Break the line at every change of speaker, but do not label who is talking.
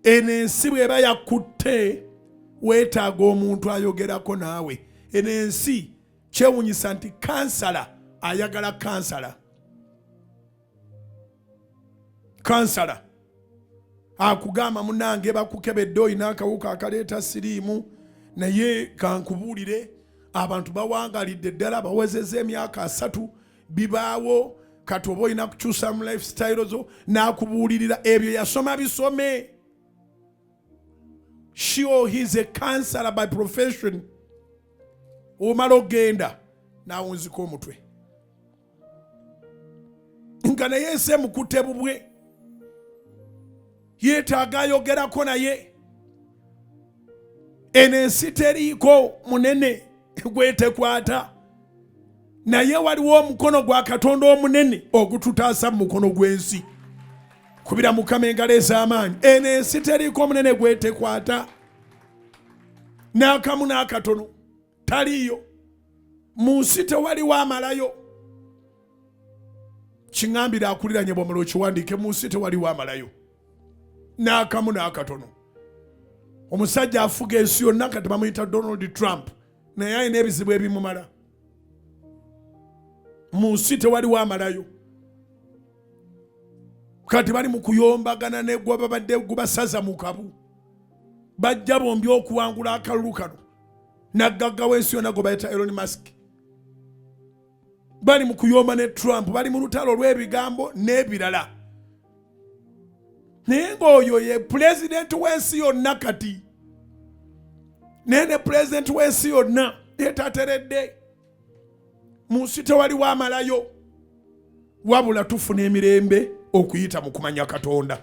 Eno ensi bw'eba yakutte, weetaaga omuntu ayogerako naawe. Eno ensi kyewunyisa nti kansala ayagala kansala. Kansala akugamba, "Munange, bakukebedde, olina akawuka akaleeta siriimu, naye kankubuulire, abantu bawangalidde ddala, bawezezza emyaka 30, bibaawo. Kati oba olina kukyusa mu lifestyle zo." N'akubuulirira ebyo yasoma bisome. Sure, he's a counselor by profession. Omala ogenda n'awunzika omutwe nga naye ensi emukutte bubwe, yeetaaga ayogerako naye. Eno ensi teriiko munene gwetekwata, naye waliwo omukono gwa Katonda omunene ogututaasa mu mukono gw'ensi. Kubira Mukama engalo ez'amaanyi. Eno ensi teriiko omunene gwetekwata n'akamu n'akatono, taliiyo mu nsi, tewaliwo amalayo. Kiŋambira akuliranye bwomala okiwandiike, mu nsi tewaliwo amalayo n'akamu n'akatono. Omusajja afuga ensi yonna kati bamuyita Donald Trump, naye alina ebizibu ebimumala. Mu nsi tewaliwo amalayo. Kati bali mu kuyombagana ne gwe babadde gubasaza mu kabu. Bajja bombi okuwangula akalulu kano, naggagga w'ensi yonna gwe bayita Elon Musk. Bali mu kuyomba ne Trump, bali mu lutalo olw'ebigambo n'ebirala, naye ng'oyo ye pulezidenti w'ensi yonna kati. Naye ne pulezidenti w'ensi yonna yetateredde. Mu nsi tewaliwo amalayo, wabula tufuna emirembe okuyita mu kumanya Katonda.